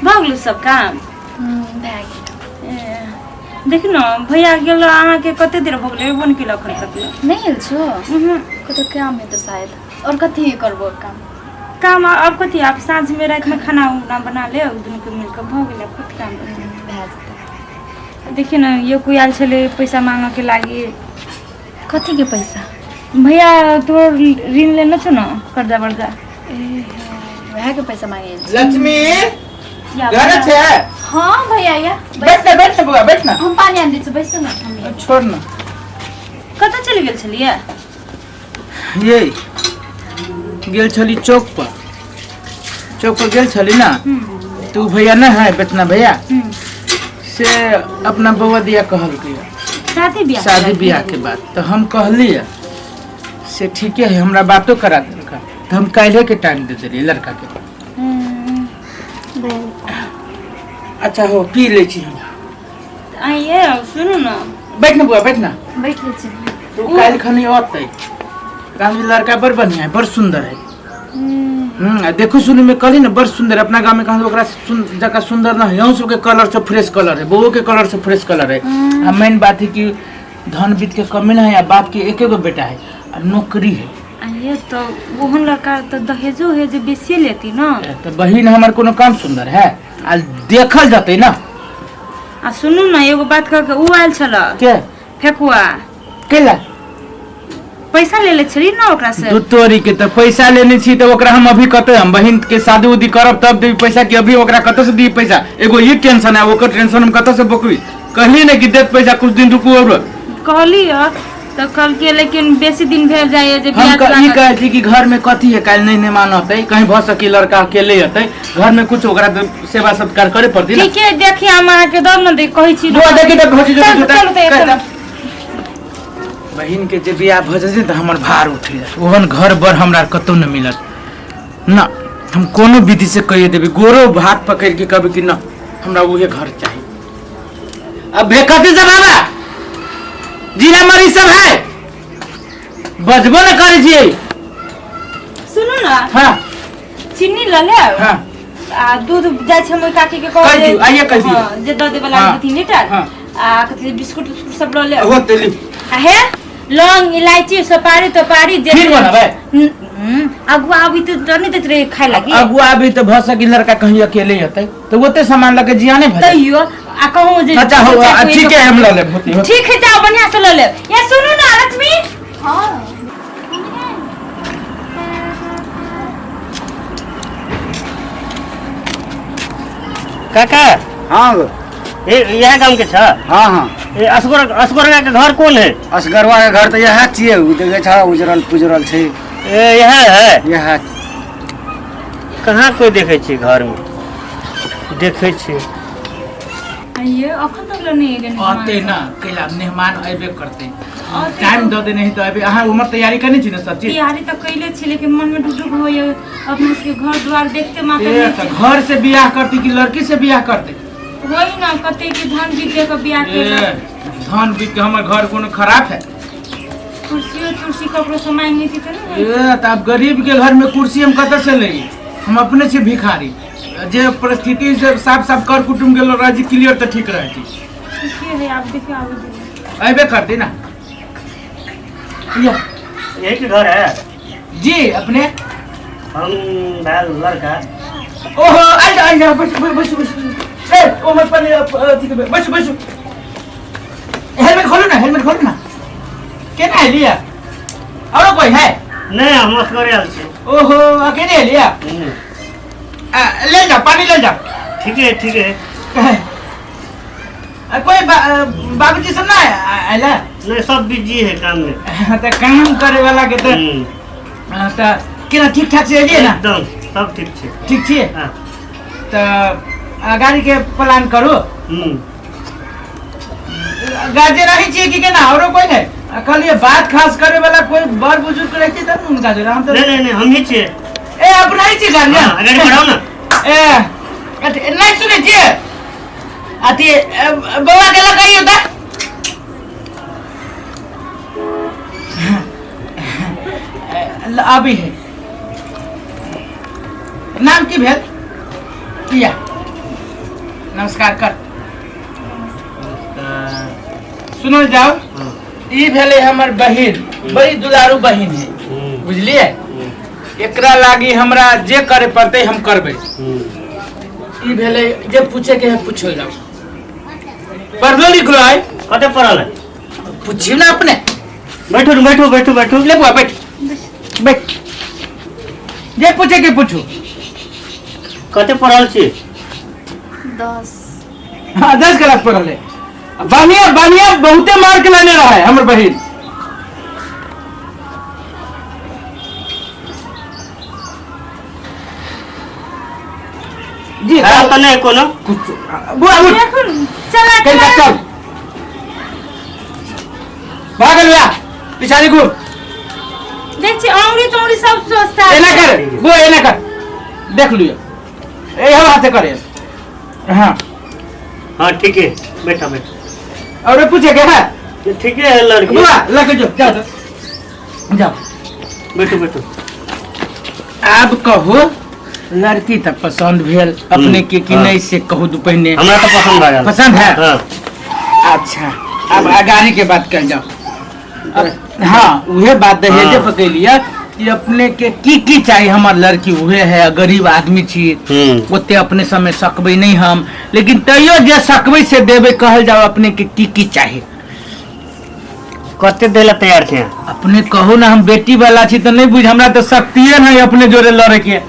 भऽ गेल सब काम? भए गेल। ए, देखी ने भैया गेल अहाँके कते देर भऽ गेलै, एबो नहि केलक एखन तक ले। नहि आयल छौ? उहुँ। कतौ काम हेतौ शायद। और कथी करबो काम? काम आब कथी, आब साँझमे रातिमे खाना उना बना ले दुनूके मिलकऽ, भऽ गेलै। आब कथी काम रहतै? भए जेतै। देखियौ ने, यो कोइ आयल छलै पैसा मांगऽके लागि। कथीके पैसा? भैया तोर ऋण लेने छौ ने, कर्जा वर्जा। ए, वएह के पैसा मांगे आयल छी। लक्ष्मी या घर भैया। छै? हाँ भैया, या बैठ ना, बैठ ना बौआ, बैठ ना। हम पानी आनि दै छी, बैसू ना। हम छोड़ ना। कतऽ चलि गेल छलियै? ये गेल छली चौक पर, चौक पर गेल छली ना। तू भैया ना है बेतना भैया से अपना बौआ दिया कहलकै शादी बियाह। शादी बियाह के बात तो हम कहलियै से ठीके है, हमरा बातो करा देलका, तो हम काल्हे के टाइम दे देलियै लड़का के। अच्छा हो, पी लै छी हम। आइए सुनू ना। बैठ ना बुआ, बैठ ना। बैठ लै छी। तो काल्हि खनी अतै रामजी। लड़का बड़ बढ़िया है, बड़ सुंदर है। आ देखो सुनी में कहली ना, बड़ सुंदर। अपना गाँव में कहा ओकरा जकाँ सुंदर ना है। अहूँ सबके कलर सब फ्रेश कलर है, बउओ के कलर सब फ्रेश कलर है। आ मेन बात है कि धन वित्त के कमी ना है, आ बाप के एक एगो बेटा है आ नौकरी है। आइए तो ओहन लड़का तो दहेजो है जे बेसिए लेती ना। ए, तो बहिन हमर कोनो कम सुंदर है? आ देखल जतै ना। आ सुनू ना, एगो बात कह के ऊ आयल छल। के? फेकुआ। केला? पैसा ले ले छली ना ओकरा से। दू तोरी के, तऽ पैसा लेने छी तऽ ओकरा हम अभी कतऽ? हम बहिन के शादी उदी करब तब देबी पैसा, कि अभी ओकरा कतऽ से दी पैसा? एगो ई टेंशन है, ओकर टेंशन हम कतऽ से बकबी? कहली ने कि देत पैसा, कुछ दिन रुकू और। कहली ह तऽ कहलकै लेकिन बेसी दिन भेल जाइए जे हम बियाह ई कहै छी कि घर में कथी है, काल्हि नहीं मेहमान अतै, कहीं भऽ सकी लड़का अकेले अतै, घर में कुछ ओकरा तऽ सेवा सत्कार करे पड़ती ना। ठीके, देखी हम अहाँके दब ने दे कहै छी। बुआ देखी तऽ भौजी। चल, चल, चल, चल। बहिन के जे बियाह भऽ जेतै तऽ हमर भार उठि जायत। ओहन घर बर हमरा कतहु नहि मिलत ना। हम कोनो विधि से कहिए देबै, गोरो भात पकड़ि के कहबै कि ना, हमरा उहे घर चाही। अब भे कथी सब बाबा जीरा मरी सब है, बजबो न करै छियै। सुनू ना। हाँ। चीनी लऽ लेब। हाँ। आ दूध जाइ छै हम ओहि काकी के कहि कहबै। दियौ, आइए कहि दियौ। हाँ, जे दऽ देबै हाँ। लागे 3 लीटर। हाँ। आ कथी बिस्कुट उस्कुट सब लऽ लेब। हो तेली। आ हे लौंग इलायची सुपारी तोपारी जे खीर बनाबै? अगुआ अभी तऽ नहि दैत रहे खाय लागी। अगुआ अभी तऽ भऽ सकी लड़का कहीं अकेले हेतै तऽ ओते सामान लऽ के जियाने भऽ जायत। तैयो आ कहूँ जे अच्छा हो, आ, ठीक है, हम लऽ लेब, होती होती। ठीक है, जाओ, बढ़िया से लऽ लेब। ये सुनू ना लक्ष्मी। हाँ। काका। हाँ गो। ए इएह गाम के छ? हाँ हाँ। ए असगर असगरवा के घर कोन है? असगरवा के घर तो यह छियै, उ देखै छ उजरल पुजरल छै। ए इएह है? यह। कहाँ कोई देखै छी घर में? देखै छी। आइए अखन तक लऽ नहि एलै मेहमान अते सब। ना कैला मेहमान अयबे करते। अते टाइम दऽ देने है तऽ अयबे। अहाँ उमर तैयारी करने छी ने सब चीज? तैयारी तऽ कैले छी, लेकिन मन में डुक होइए। अपना सबके घर द्वार देखते मात्र ए तऽ घर से बियाह करती कि लड़की से बियाह करते? वही ना, कते के धान बीत के बियाह ए के। धान बीत के हमर घर कोनो खराब है? कुर्सियो तुर्सी ककरो से मांग लेती तऽ नहीं। ए तऽ आब गरीब के घर में कुर्सी हम कतऽ से लेली? हम अपने छी भिखारी। जे परिस्थिति से साफ साफ कर कुटुम्ब गेलो राजी क्लियर तऽ ठीक रहती। ठीके है, आब देखियो आबै दियौ। अयबे करती ना या। यही के घर है? जी, अपने? हम भेल लड़का। ओहो, आइ जा, आइ जा, बैसू बैसू बैसू। ए ओ मत पर अथी के बैसू बैसू। हेलमेट खोलू ना, हेलमेट खोलू ना। केना एलियै? औरो कोई है? नहीं, हम असगरे आयल छी। ओहो, अकेले एलियै? आ, ले जाओ, पानी ले जाओ। ठीक है, ठीक है। आ, कोई बाबूजी सब ना आयला? नहीं, सब बिजी है काम में। तऽ काम करे वाला के तऽ तऽ केना ठीक ठाक से एलियै ना? एकदम सब ठीक छै। ठीक छियै? हाँ। तऽ गाड़ी के प्लान करू। गार्जियन अहीं छियै कि केना औरो कोई नहीं? आ, कहलियै बात खास करे वाला कोई बड़ बुजुर्ग रहते तब ने हुनका जोड़े। हम तऽ नहीं नहीं नहीं, हम ही छियै। ए अपना ही छियै गार्जियन? हाँ, गाड़ी बढ़ाओ ना। ए अथी नहीं सुनै छियै? अथी ए, बौआ के लगाइयो तऽ। अभी है। नाम की भेल? पिया। नमस्कार कर। सुनल जाओ, ई भेलै हमर बहिन, बड़ी दुलारू बहिन है, बुझलिए? एकरा लागी हमरा जे करे पड़तै हम करबै। ई भेलै, जे पूछे के है पूछल जाओ। पढ़लो लिखलो है? कते पढ़ल है? पूछियो ना अपने। बैठू ने, बैठू बैठू बैठू। ले बुआ, बैठ बैठ, जे पूछे के पूछू। कते पढ़ल छी? 10। हाँ, 10 क्लास पढ़ल है। बढ़िया बढ़िया, बहुते मार्क लेने रहा है हमर बहिन। जी। खराब तऽ नहि कोनो। कुछ बुआ उठ। देखू चला। कहीं चला। चल भागल बा पिछाड़ी घूम। देख छी औंगरी तौंगरी सब सोचता। एना कर बुआ, एना कर, देख लियो, ए हम हाथे करे। हाँ। हाँ ठीक है, बैठा बैठा। और पूछे के है? ठीक है लड़की। बुआ लगे जो, जाओ जाओ जाओ। बैठू बैठू। आब कहो, लड़की तऽ पसंद भेल अपने के कि हाँ। नहीं, से कहू दू पहिने। हमरा तऽ पसंद आ गेल। पसंद है? हाँ। अच्छा, अब अगाड़ी के बात कर जाओ। हाँ, उहे बात दहेजे हाँ। पकड़लिए कि अपने के की की चाहिए। हमार लड़की उहे है, गरीब आदमी छी, ओते अपने समय सकबै नहीं हम, लेकिन तैयो जे सकबै से देबै। कहल जाओ अपने के की की चाहिए। कते दै ला तैयार छी अहाँ? अपने कहू ना, हम बेटी वाला छी तऽ नहीं बुझ, हमरा तऽ शक्तिए नहीं अपने जोरे लड़े के।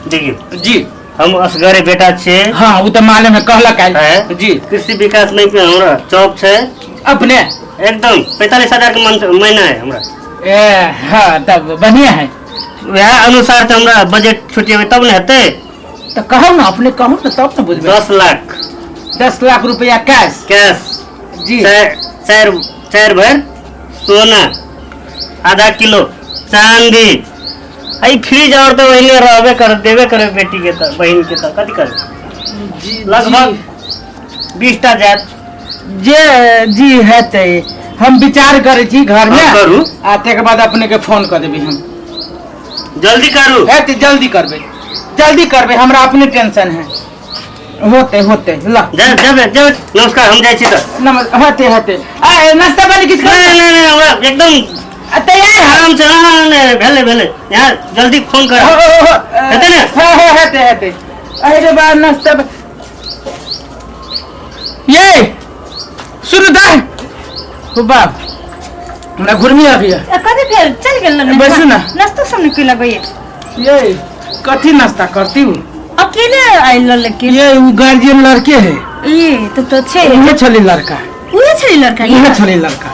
देखियौ जी। हम असगरे बेटा छियै। हाँ, वो तो मालूम है, कहलक आयल। है? जी। कृषि विकास बैंक में हमरा जॉब छै। अपने? एकदम 45,000 के मंथ महीना है हमरा। ए हाँ, तब बढ़िया है। वएह अनुसार से हमरा बजट छुटेबै तब ने हेतै। तो कहू ना, अपने कहू ना तब ने बुझबै। 10 लाख। 10 लाख रुपया कैश? कैश। जी। चारि चारि भरि सोना, आधा किलो चांदी, आ ई फ्रिज और तऽ ओहिने रहबे कर देबे करे बेटी के तऽ बहिन के तऽ कथी करे। जी। लगभग 20 टा जायत। जे जी हेतै, हम विचार करै छी घर में। हाँ, करू। आ तकर बाद अपने के फोन कर देबै हम। जल्दी करू। हेतै, जल्दी करबै, जल्दी करबै, हमरा अपने टेंशन है। होते होते ल। जा जेबै जेबै, नमस्कार, हम जाइ छी तऽ। नमस्कार, होते होते। आ नाश्ता पानी किछु नहीं नहीं नहीं, हमरा एकदम तैयार है। आराम से। हाँ, नहीं, भेलै भेलै, यहाँ जल्दी फोन कर। हो, हो, हो, हेतै ने? हाँ हाँ, हेतै हेतै। अरे बा, नाश्ता ये सुनू दा हो बाप, हमरा घुर्मी अभी। कथी भेल? चल गेल ने? बैसू ना। नाश्तो सब नहीं केलक भैया। ये कथी नाश्ता करती हूँ? अकेले आयल लेकिन। ये वो गार्जियन लड़के है। ये तो छै। उहे छली लड़का। उहे छली लड़का? उहे छली लड़का।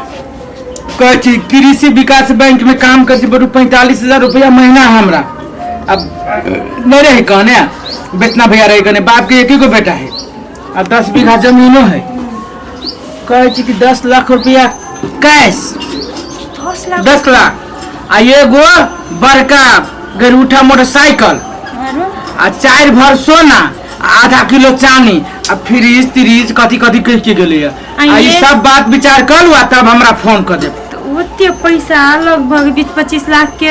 कहै छी कृषि विकास बैंक में काम करै छी, बड़ू 45,000 रुपया महीना है हमरा। अब नहीं रहे कहने बेचना भैया रहे कहने, बाप के एक ही गो बेटा है आ 10 बीघा जमीनो है। कहै छी कि 10 लाख रुपया कैश। 10 लाख? 10 लाख आ एगो बड़का गरूठा मोटरसाइकिल। आरो? आ 4 भर सोना आ आधा किलो चानी आ फ्रिज त्रिज कथी कथी कह के गेलै। आ ई सब बात विचार करू आ तब हमरा फोन कर देब। तऽ ओते पैसा लगभग 20-25 लाख के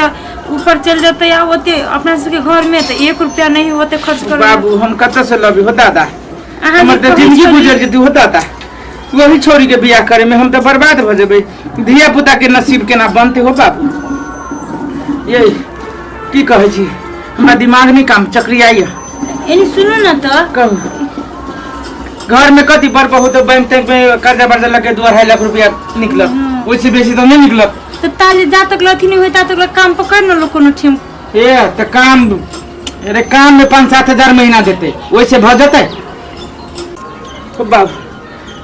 ऊपर चल जेतै, आ ओते अपना सबके घर में तऽ एक रुपया नहीं होते खर्च कर। बाबू, हम कतऽ से लबी हो दादा? अहाँ हमर जे तऽ कहै जिंदगी छली- गुजर जेतै हो दादा, वही छोरी के बियाह करे में हम तऽ बर्बाद भऽ जेबै। धिया पुता के नसीब केना बनतै हो बाबू? ये की कहै छी, हमरा दिमाग नहीं काम चक्रियाइया। एनी सुनू न तऽ। कहू, घर में कथी बड़ बहुत बैंक तैंक में कर्जा वर्जा लगे 2-2.5 लाख रुपया निकलत, ओहिसे बेसी तऽ नहीं निकलत। तऽ ताले जा तक अथी नहीं होय ता तक काम पकड़ न लो कोनो ठेम। ए तऽ काम, अरे काम में 5-7 हजार महीना देते, ओहिसे भऽ जेतै ओ बाबू,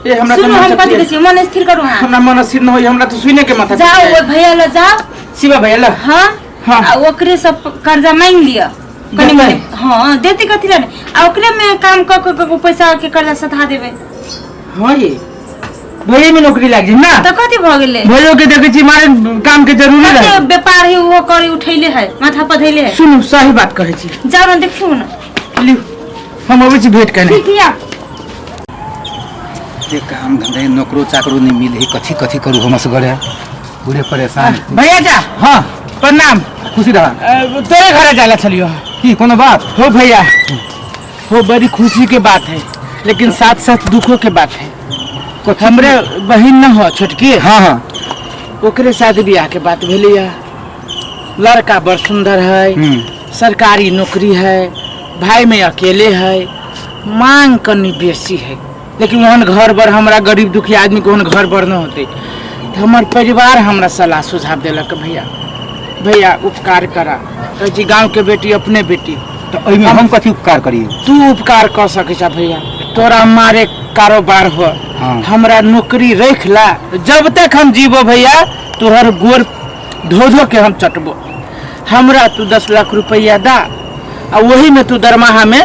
ए हमरा तऽ सुनू, मन हम कथी चक्रिया- कहै छी, मन स्थिर करू अहाँ। हमरा मन स्थिर न होई, हमरा तऽ सुने के माथा जाओ चक्रिया। ओहि भैया लग जाओ। शिवा भैया ल? हाँ। हाँ। आ ओकरे सब कर्जा मांगि लिअ कनि। देतै? मनि हाँ, देते, कथी लए नहि? आ ओकरे में काम कऽ कऽ कऽ पैसा के कर्जा सधा देबै। हाँ, ये भैया में नौकरी लागि जाइ ना। तऽ कथी भऽ गेलै? भैयो के देखै छी मारे काम के जरूरी कते रहे। व्यापार है, ओहो करे उठैले है, माथा पधैले है। सुनू, सही बात कहै छी। जाओ ने, देखियौ ने। लिउ, हम अबै छी भेंट करने। ठीक या। के काम धंधा नौकरो चाकरो नहीं मिले, कथी कथी करू हम असगरे, पूरे परेशान। भैया जा। हाँ। प्रणाम। खुशी रहा। तोरे घरे जाला छलियो। की कोनो बात? हो भैया हो, बड़ी खुशी के बात है। लेकिन साथ साथ दुखों के बात है। हमरे बहिन न हो छोटकी, हाँ हाँ, ओकरे साथ बियाह के बात भेली है। लड़का बड़ सुंदर है, सरकारी नौकरी है, भाई में अकेले है, मांग कनी बेसी है, लेकिन ओहन घर बर हमरा गरीब दुखी आदमी के ओहन घर बर न होते। तो हमर परिवार हमरा सलाह सुझाव देलक, भैया भैया उपकार करा, कहै छी गाँव के बेटी अपने बेटी। तो एहिमे हम कथी उपकार करिए? तू उपकार कर सकै छ भैया, तोरा मारे कारोबार हो, हाँ। हमरा नौकरी रख ला, जब तक हम जीबो भैया तोहर गोर धो धो के हम चटबो। हमरा तू 10 लाख रुपया दा आ वही में तू दरमाहा में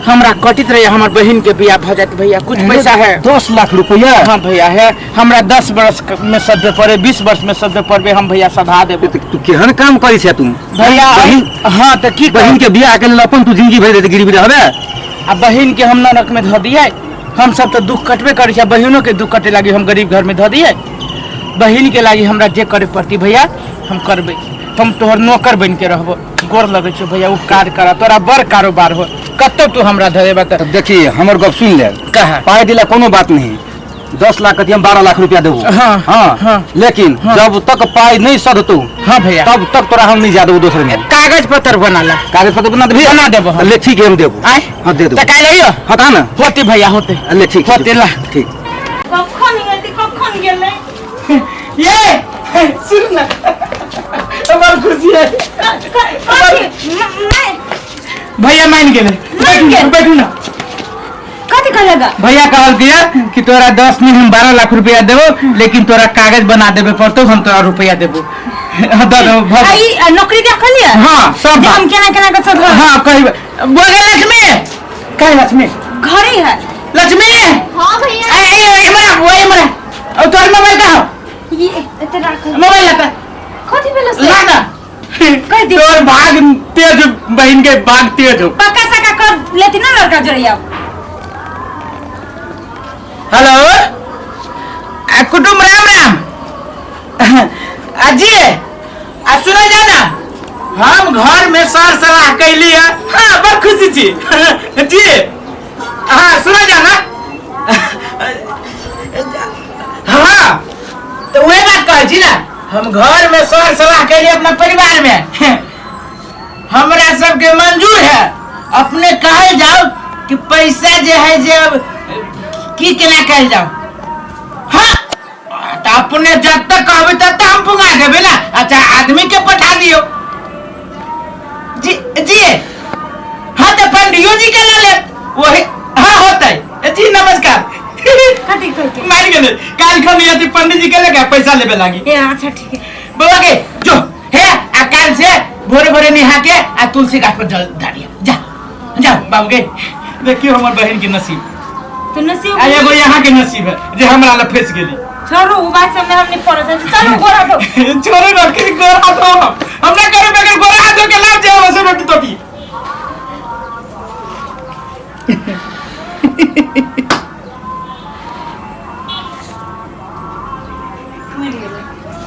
हमरा कटित रही, हमर बहिन के बियाह भ जात भैया। कुछ पैसा है? 10 लाख रुपया? हाँ भैया है, हमरा 10 वर्ष में सदे पड़े, 20 वर्ष में सदे पड़बे, हम भैया सधा देबो। तू केहन काम करी छे तू भैया? हाँ तो की बहिन के बियाह के लेल अपन तू जिंदगी भरि देते गिरवी रहबे? आ बहिन के हम नरक में धऽ दिए? हम सब तो दुख कटबे करै छी, बहिनो के दुख कटे लागी हम गरीब घर में धऽ दिए? बहिन के लागी हमरा जे करे पड़ती भैया हम करबे, हम तोहर नौकर बन के रहबो। गोर लगै छौ भैया, उपकार करा, तोरा बड़ कारोबार हो, कतौ तू हमरा धऽ देबा। तब देखी हमर गप सुन ले, कहा पाई दिला कोनो बात नहीं, 10 लाख कथी हम 12 लाख रुपया देबो। हाँ, हाँ, हाँ। लेकिन हाँ। जब तक पाई नहीं सधतो, हाँ भैया, तब तक तोरा हम नहीं जा देबो दोसर में। कागज पत्र बना ला। कागज पत्र बना देबी? बना देबो हम। ले ठीक है, हम देबो। आय? हाँ दे देबो। त काल्हि अइयो? हाँ ता ना। होते भैया होते। ले ठीक, होते ला। ठीक। कखन गेलै, कखन गेलै? ये सुन ना, हमर खुशी है भैया मान गेलै। बैठू बैठू ना। कथी कहलगा? भैया कहल दिया कि तोरा 10 नहीं हम 12 लाख रुपया देबो, लेकिन तोरा कागज बना देबे पड़तो, हम तोरा रुपया देबो। हाँ, दऽ देबो, भऽ गेल। आई नौकरी देखलियै? हाँ सब जे बात। हम केना केना के सधल? हाँ कही बोल गे लक्ष्मी, कही लक्ष्मी घरे है। लक्ष्मी। हाँ भैया। ए ए हमरा वो हमरा और तोर मोबाइल कहाँ? ये एते राखल। मोबाइल लाता। कथी भेलो से? ला ना। कह दे। तोर भाग तेज, बहन के भाग तेज हो। पक्का सका कर लेती ना लड़का जोड़िया। हेलो आ कुटुम राम राम। अजी आ सुनो जाना, हम घर में सर सलाह कैली है, हाँ बड़ खुशी छी जी। हाँ सुनो जाना, हाँ तो वही बात कहै छी ना, हम घर में सर सलाह कैली अपना परिवार में, हमरा सबके मंजूर है। अपने कहल जाओ कि पैसा जे है जे अब की केना कहल जाओ। हाँ तो अपने जब तक कहबे तब तक हम पुगा देबे ना। अच्छा आदमी के पठा दियो जी जी। हाँ तो पंडियो जी के ला ले वही। हाँ होता है जी। नमस्कार। कथी कहते? मान गेलै, काल्हि खन यदि पंडित जी के लगे पैसा लेबे लागी। ए अच्छा ठीक है बौआ के जो हे आ काल से भोरे भोरे नहा के आ तुलसी गाछ पर जल ढारिया जा जाओ बाबू के। देखियो हमर बहन के नसीब। तो नसीब आ एगो यहाँ के नसीब है जे हमरा ला फंस गेली। छोड़ो उ बात सब में हम नहीं पड़ो, चलो गोरा दो। छोड़ो ना, कि गोरा दो हम ना करे बगैर गोरा दो के लाभ जे हम से रोटी तोपी।